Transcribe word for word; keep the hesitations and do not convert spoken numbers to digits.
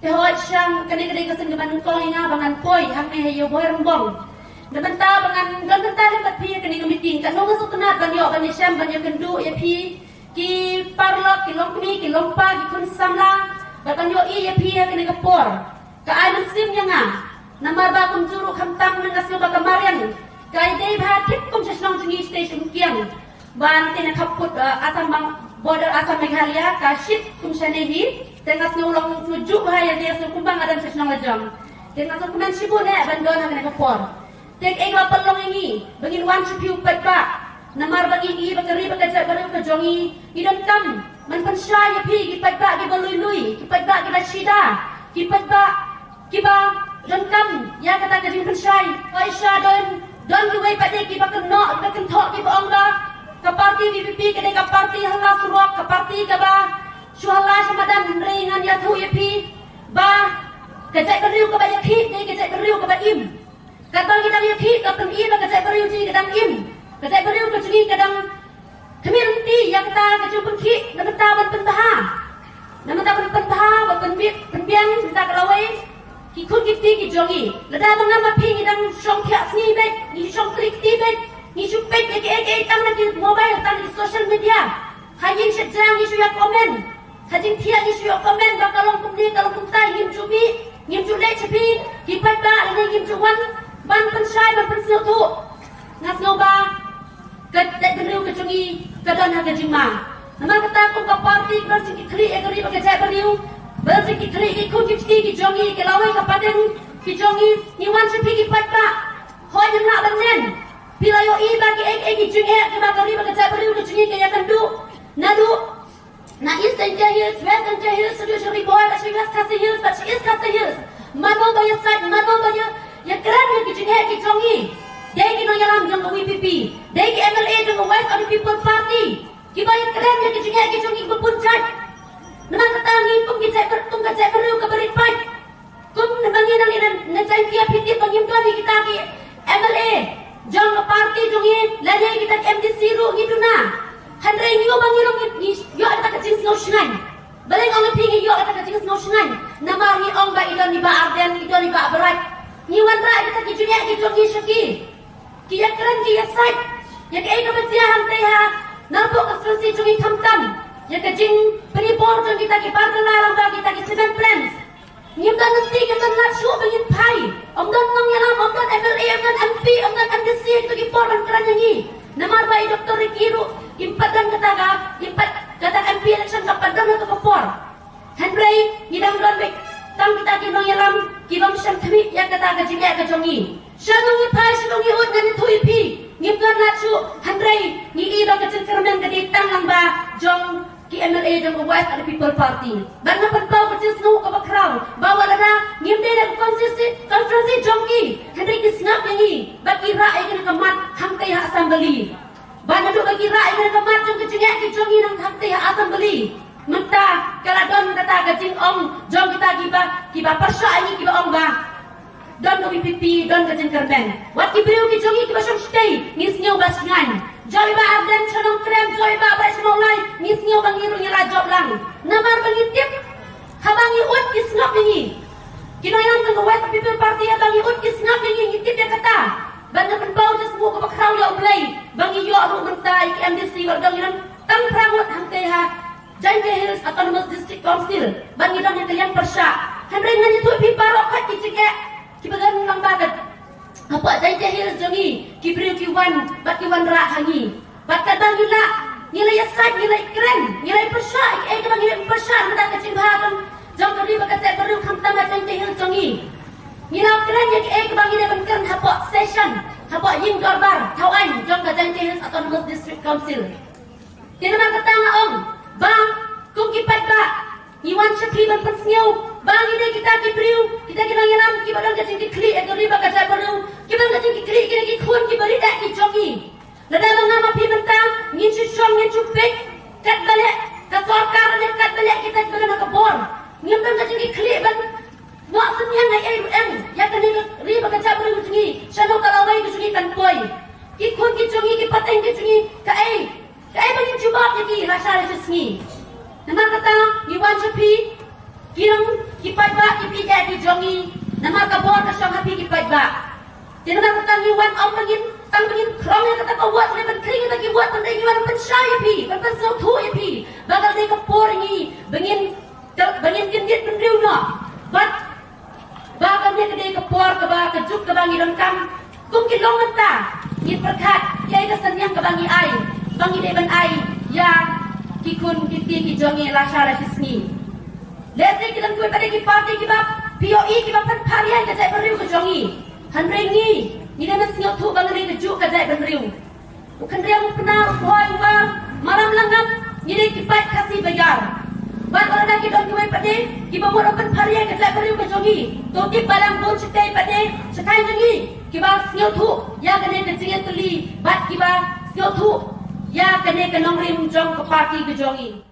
Te hooid, sha kane ka dei ka sien kaba nyngkong ïa nga ba ngan poi hangne ha Ïewbhoi Rangbong. Na bynta ba ngan don bynta lem bad phi ha kane ka meeting, katno nga sngewtynnat ban ïoh ban ïashem ban ïakynduh ïa phi ki paralok, ki longkmie, ki longpa, ki khun samla, bad ban ïohi ïa phi ha kane ka por. Ka ai mynsiem ïa nga. Namar ba kumjuh ruh khamtam nga sngew ba ka mariang ka dei bha thik kum sha shnong jong ngi shatei sha Umkiang. Ba nangta na khappud, eh, Assam, bang border Assam Meghalaya ka shit kum shane hi. Te nga sngew long sngewjuh bha ïa lade, sngew kumba nga don sha shnong la jong. Te nga sngewkmen shibun eh ban don ha kane ka por. Te kaei kaba pynlong ïa ngi ba ngin wan sha phi u paidbah? Namar ba ngi i ba ka ri bad ka jaitbynriew ka jong ngi, ngi donkam ban pynshai ïa phi ki paidbah kiba lui lui, ki paidbah kiba shida, ki paidbah kiba donkam ïa kata ka jingpynshai. Hooid, sha don, don kiwei pat de kiba kynnoh, kiba kynthoh, kiba ong ba ka party VPP ka dei ka party halla surok, ka party kaba shu halla sha madan. Hynrei ngan ïathuh ïa phi ba ka jaitbynriew kaba ïakhih dei ka jaitbynriew kaba im. Katba ngi dang ïakhih, ka pyni ba ka jaitbynriew jong ngi ka dang im. Ka jaitbynriew ka jong ngi ka dang khmih lynti ïa kata ka jingpynkhih na bynta ban pynbha, na bynta ban pynbha, ban pynbit, pynbiang na bynta ka lawei ki khun ki kti ki jong ngi. Lada ma nga ma phi ngi dang shong thiah sngi beit, ngi shong kli kti beit, ngi shu peit ïa kiei kiei tang na ki mobile, tang na ki social media. Ha ïing shet ja ngi shu ïa comment. Ha jingthiah ngi shu ïa comment ba ka long kumne, ka long kumtai, ngim ju mih, ngim ju leit sha phi ki paidbah, lane ngim ju wan ban pynshai, ban pynsngewthuh. Nga sngew ba ka jaitbynriew ka jong ngi ka don ha ka jingma. Namar kata kum ka party, ba don jingkitkhlieh ïa ka ri bad ka jaitbynriew, ba don jingkitkhlieh ïa ki khun ki kti ki jong ngi, ki lawei ka pateng ki jong ngi, ngi wan sha phi ki paidbah. Hooid, ngim lah ban nen. Phi la ïohi ba kiei kiei ki jingeh kiba ka ri bad ka jaitbynriew ka jong ngi ka ïakynduh, naduh na East Jaintia Hills, West Jaintia Hills, shaduh sha Ri Bhoi, bad sha West Khasi Hills, bad sha East Khasi Hills. Mano ba ïasaid, mano ba ïa, ïakren ïa ki jingeh ki jong ngi? Dei ki nongïalam jong ka VPP, dei ki MLA jong ka Voice of the People Party kiba ïakren ïa ki jingeh ki jong ngi kiba bun jait. Namar kata ngi kum ki jait, kum ka jaitbynriew kaba rit paid, kum naba ngi na, na, na Jaintia, phi tip ba ngim don ïa kita ki MLA jong ka party jong ngi, lane kita ki MDC ruh ngi duna. Hynrei ngi ong ba ngi long, ngi ïoh kata ka jingsngew shngaiñ. Balei nga ong ïa phi ngi ïoh kata ka jingsngew shngaiñ? Namar ngi ong ba i don i Bah Ardent, i don i Bah Bright. Ngi wanrah ïa kita ki jingeh ki jong ngi sha ki. Ki ïakren, ki ïasaid ïa kaei kaba jia hangtei ha, napoh ka constituency jong ngi, khamtam ïa ka jingpynbor jong kita ki bar jylla lyngba kita ki cement plants. Ngim don lynti, ngim don lad shuh ba ngin phai. Ym don nongïalam, ym don MLA, ym don MP, ym don MDC ha kito ki por ban kren ïa ngi. Namar ba i Doctor Ricky ruh im pat don kata ka, im pat, kata ka MP election ka pat don ha kato ka por. Hynrei ngi dang don beit tang kita ki nongïalam ki bym shym khmih ïa kata ka jingeh ka jong ngi. Shano ngi phai, shano ngi ud, ngan ïathuh ïa phi. Ngim don lad shuh, hynrei ngi i ba ka jingkyrmen ka dei tang lyngba jong ki MLA jong ka Voice of the People Party. Bad nga pynpaw ka jingsngew kaba khraw ba wat lada ngim dei na ka constituency, constituency jong ki, hynrei ki sngap ïa ngi bad ki rah ïa kane ka mat hangtei ha Assembly. Bad naduh ba ki rah ïa kane ka mat jong ka jingeh ki jong ngi nang hangtei ha Assembly, mynta ka la don kata ka jingong jong kita kiba, kiba pyrshah ïa ngi, kiba ong ba don ka VPP, don ka jingkyrmen. Wat ki briew ki jong ngi kiba shong shatei ngi sngew ba shngaiñ. Joi Bah Ardent sha Nongkrem, joi Bah Bright sha Mawlai, ngi sngew ba ngi ruh ngi la jop lang. Namar ba ngi tip haba ngi ud ki sngap ïa ngi. Ki nongïalam jong ka Voice of People Party, haba ngi ud ki sngap ïa ngi, ngi tip ïa kata. Bad nga pynpaw jingsngew kaba khraw ïa U Blei ba ngi ïoh ruh mynta ïa ki MDC, wat dang ngi don tang phra ngut hangtei ha Jaintia Hills Autonomous District Council, bad ngi don ha ka liang pyrshah. Hynrei ngan ïathuh ïa phi baroh khoit ki jingeh kiba don lyngba ka, hapoh Jaintia Hills jong ngi, ki briew ki wan bad ki wanrah ha ngi. Bad katba ngi lah, ngi la ïasaid, ngi la ïakren, ngi la ïapyrshah ïa kiei kiba ngi dei ban pyrshah na ka bynta ka jingbha jong, jong ka ri bad ka jaitbynriew, khamtam ha Jaintia Hills jong ngi. Ngi la kren ïa kiei kiba ngi dei ban kren hapoh session, hapoh ïing dorbar thaw aiñ jong ka Jaintia Hills Autonomous District Council. Te namar kata nga ong ba kum ki paidbah ngi wan sha phi ban pynsngew ba ngi dei kita ki briew, kita ki nongïalam kiba don ka jingkitkhlieh ïa ka ri bad ka jaitbynriew, kiba don ka jingkitkhlieh ïa ki khun kiba rit eh ki jong ngi. Lada ma nga ma phi mynta ngin shu shong, ngin shu peit katba leh ka sorkar ne katba leh kita kiba don ha ka bor, ngim don ka jingkitkhlieh ban wad synñiang ei ei ruh em ïa kane ka ri bad ka jaitbynriew ka jong ngi. Shano ka lawei ka jong ngi kan poi? Ki khun ki jong ngi, ki pateng ki jong ngi, kaei, kaei ba ngin jubab ïa ki lashai lashisngi? Namar kata ngi wan sha phi, ki long Ki paidbah ki phi ki jong ngi, namar ka bor ka shong ha phi ki paidbah. Te namar kata ngi wan ym ba ngin, tang ba ngin khrong ïa kata ka vote, ne ban khring ïa kata ki vote, ban dei ngi wan pynshai ïa phi, ban pynsngewthuh ïa phi ba ka dei ka por ngi ba ngin, ba ngin kyndit bynriew noh. Bad ba kane ka dei ka por kaba, ka juk kaba ngi donkam. Kum ki long mynta, ngi pyrkhat ïa ka synñiang kaba ngi ai, ba ngi dei ban ai ïa ki khun ki kti ki jong ngi lashai la shisngi. Lehse ki don kiwei pat de ki party kiba phi ïohi kiba pynpar ïa ka jaitbynriew ka jong ngi. Hynrei ngi, ngi dei ban sngewthuh ba ngi dei ka juk ka jaitbynriew. U khynriam u pnar u khwai u war, maram langam, ngi dei ki paid Khasi baïar. Bad lada ki don kiwei pat de kiba mut ban pynpar ïa ka jaitbynriew ka jong ngi, to tip ba dang bun shatei pat de shakhmat jong ngi kiba sngewthuh ïa kane ka jingïatylli bad kiba sngewthuh ïa kane ka nongrim jong ka party ka jong ngi.